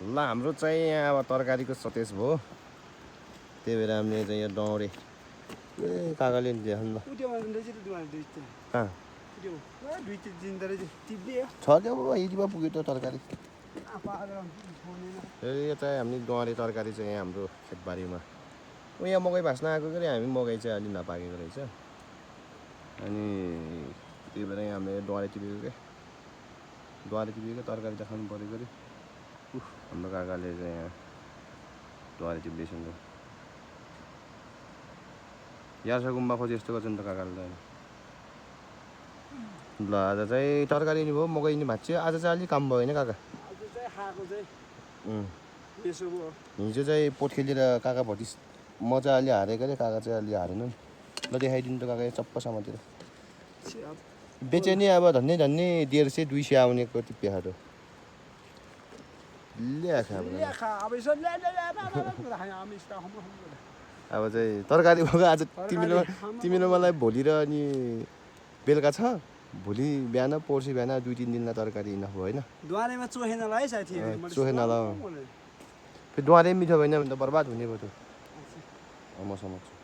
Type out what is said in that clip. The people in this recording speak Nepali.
ल हाम्रो चाहिँ यहाँ अब तरकारीको सतेज भयो त्यही भएर हामीले चाहिँ यहाँ डौरे ए काकाले देखाउनु ल कहाँ छ त्यो यतिमा पुग्यो त्यो तरकारी यो चाहिँ हामी डौरे तरकारी चाहिँ यहाँ हाम्रो खेतबारीमा यहाँ मकै भाँच्न आएको के हामी मकै चाहिँ अलि नपाकेको रहेछ अनि त्यही भएर यहाँ हामीले डौरे टिपेको तरकारी देखाउनु परेको अरे हाम्रो काकाले चाहिँ यहाँ डौरे टिप्दैछन् यार्सा गुम्बा खोजी यस्तो गर्छ नि त काकाले त ल आज चाहिँ तरकारी नि भयो मकै नि भाँच्यो आज चाहिँ अलिक काम भयो होइन काका हिजो चाहिँ पोट खेलेर काका भोटी मजाले हारेको अरे काका चाहिँ अलि हारेन नि ल देखाइदिनु त काका चप्प समातेर बेचे नि अब धन्नै 150-200 आउनेको टिप्पेहरू अब चाहिँ तरकारी भएको आज तिमीले मलाई भोलि र अनि बेलुका छ भोलि बिहान पर्सि बिहान 2-3 दिनमा तरकारी इनफ भयो होइन चोखे नला फेरि डुवारे मिठो भएन भने त बर्बाद हुने भयो त म समझ्छु